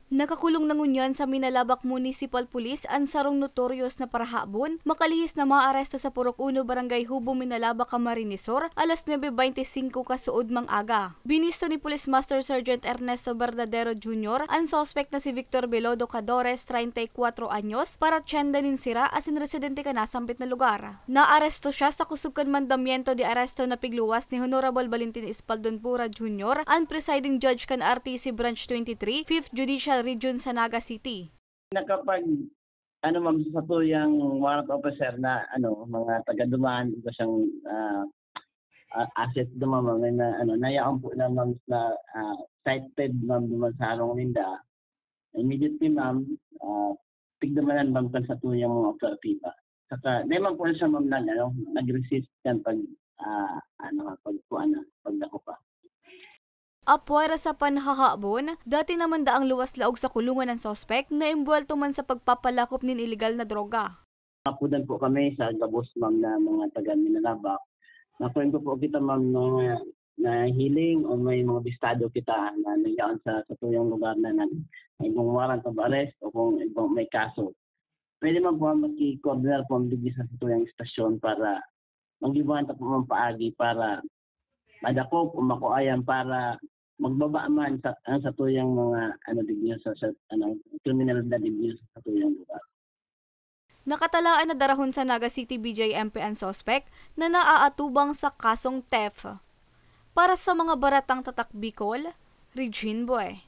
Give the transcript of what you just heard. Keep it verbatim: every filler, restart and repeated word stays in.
Nakakulong na ngunyan sa Minalabac Municipal Police an sarong notorious na parahabon, makalihis na maaresto sa Purok Uno, Barangay Hubo, Minalabac, Camarines Sur, alas nuebe beinti singko kasuodmang aga. Binisto ni Police Master Sergeant Ernesto Verdadero Junior an suspek na si Victor Belodo Cadores, treinta y cuatro anyos, paratyenda nin sira asin residente kan nasambit na lugar. Naaresto siya sa kusog kan mandamiento de aresto na pigluwas ni Honorable Valentin Espaldon Pura Junior, an presiding judge kan R T C Branch twenty-three, Fifth Judicial Region sa Naga City. Nakapag, ano, ma'am, sa satuyang warrant officer na, ano, mga taga duman, iba siyang, ah, ah, asset duman, ma'am, na, ano, nayaon po na, ma'am, na, ah, cited, ma'am, duman sa harong ninda. Immediately, ma'am, ah, tigdamanan, ma'am, kan satuyang mga operatiba. Saka, di man po siya, ma'am, nag, ano, nag-resist kan pag, ah, ano, pag, kuwan na, pagdako pa. Apwera sa panhahabon, dati naman daang luwas laog sa kulungan an suspek na embwelto man sa pagpapalakop nin iligal na droga. Napudan po kami sa gabos, ma'am, na mga taga Minalabac. Nakuwento po kita, ma'am, na nahiling o may mga bistado kita na naglaon sa satuyang lugar na nag-, may ibang warrant of arrest o kung ibang may kaso. Pwede man po, ma'am, maki-coordinate po ang digdi sa satuyang istasyon para mag-iwan ta po, ma'am, paagi para madakop o makuayan para magbaba man sa, ang satuyang mga, ano, digdi sa, sa, ano, kriminalidad digdi sa satuyang lugar. Nakatalaan na darahon sa Naga City B J M P an suspek na naaatubang sa kasong theft. Para sa mga baratang tatak Bicol, Regine Boy.